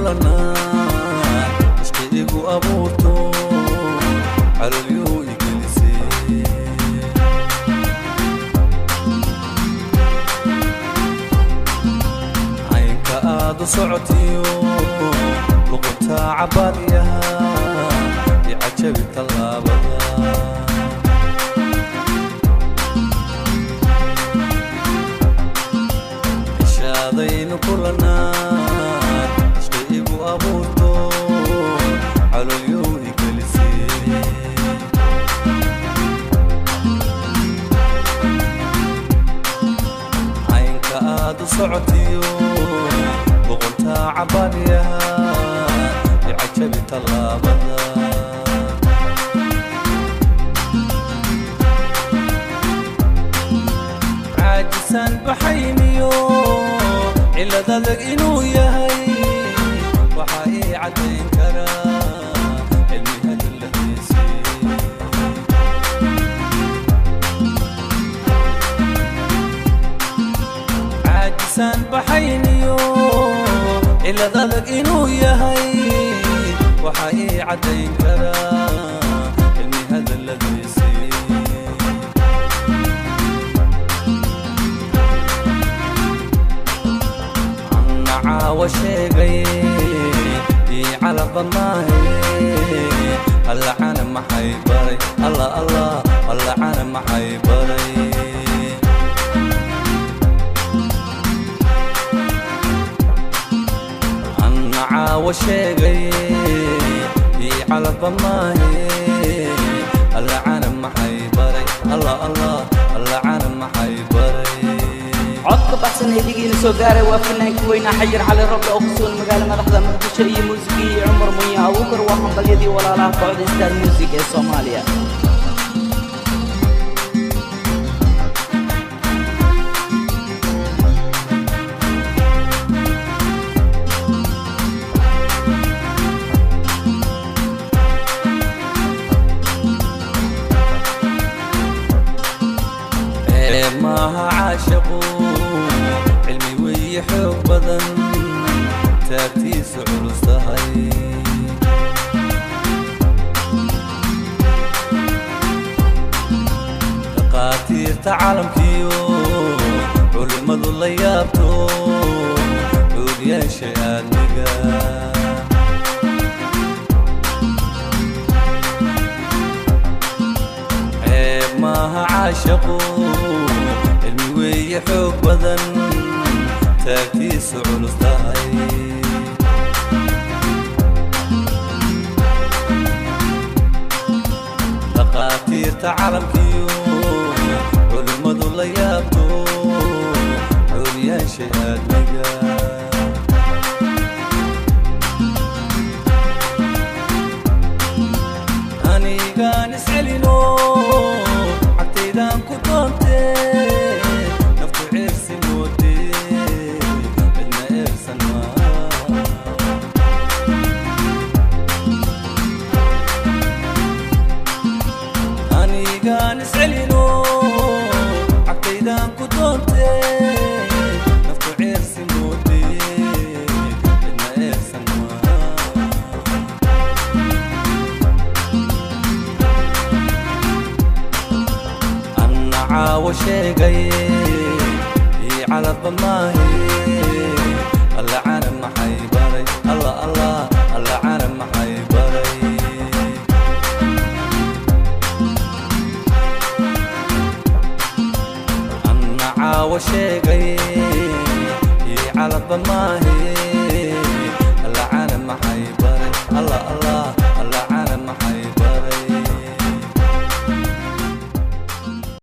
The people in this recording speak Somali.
Kulanaa ishqiigu abuurto calolyuu igelisay. Caynka aad u socotiyo luqunta cabaadyaha icajabi tallaabada. Cishaadaynu kulanaa ishqiigu abuurto calolyuu igelisay. Caynka aad u socotiyo luqunta cabaadyaha icajabi tallaabada. Caajisan baxayniyo cillad adag inuu yahay waxaa ii caddayn karaa cilmi hadaladiisii. Caajisan baxayniyo cillad adag inuu yahay waxaa ii caddayn karaa cilmi hadaladiisii. Anna caawa sheegay ii calaba maahe, alla cana maxay baray, alla alla alla cana maxay baray. Anna caawa sheegay ii calaba maahe, alla cana maxay baray, alla alla alla cana maxay baray. Codka baxsan hedigiina soo gaaray waa fanaanka weynaa Xayir Cali Roble oo ku sugan magaala madaxda Muqdisho iyo muusigii Cumar Munye Abuukar. Waa hambalyadii walaalaha kooxda Star Music ee Soomaaliya. Ceeb maaha caashaqu, cilmi weeye xoog badan taagtiisu culus tahay. Dhaqaatiirta caalamkiyo culimmadu la yaabto cuuryaasha aadmiga. Ceeb maaha caashaqu, cilmi weeye xoog badan taagtiisu culus tahay. Dhaqaatiirta caalamkiyo culimmadu la yaabto cuuryaasha aadmiga. Anigaan iscelino cagtaydaan ku doontee naftu ceersi moodee cidna eersan maa. Anigaan iscelino cagtaydaan ku doontee naftu ceersi moodee cidna eersan maa. Anna caawa sheegay ii calaba maahe, alla cana maxay baray, alla alla alla cana maxay baray. Anna caawa sheegay ii calaba maahe.